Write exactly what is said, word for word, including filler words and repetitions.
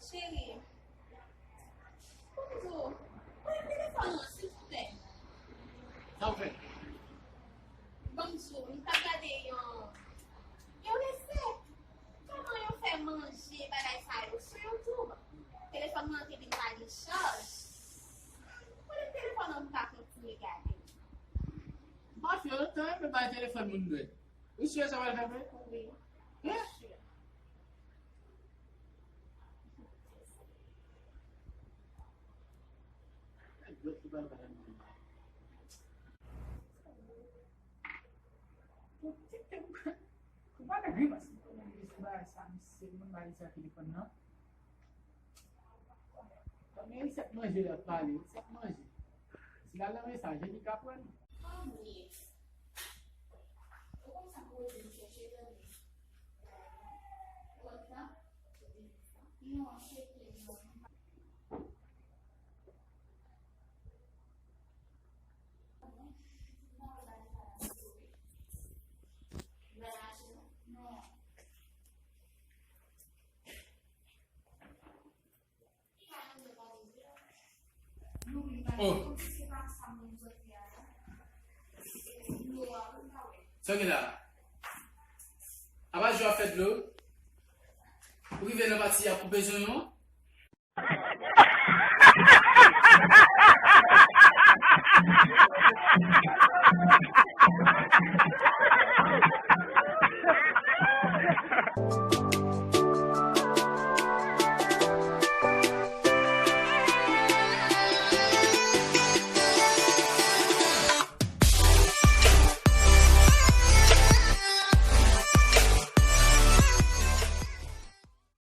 Cheri, bonjou. Pran telefòn nan, silvouplè. Sa w fè? Bonjou, m t ap gade yon, yon resèt. Kòman yo fè manje bagay sa yo sou YouTube? Telefòn mwen an te vin pa gen chaj. Kote telefòn nan m pa kontinye gade? M pa fè lontan, men bay telefòn moun dwèt. Ou si sa w al fè vre? Wi. Hein? Nèg dwèt ki pral bay moun. Pou ti tèm. Ou pa nan grimas pou moun ki se bagay sa, misye, moun ba li sa telefòn nan. Kòm e resèt manje l ap pale, resèt manje. Si l al nan mesaj, e li k ap wè l. Anmwey. Ou konn sa m poze m chèche tande. Ou konn sa? Non, chèche non. Oh. Sa gen la? Apa jwe ap fè dlo? Ou rive nan pati y ap koupe zonyon an?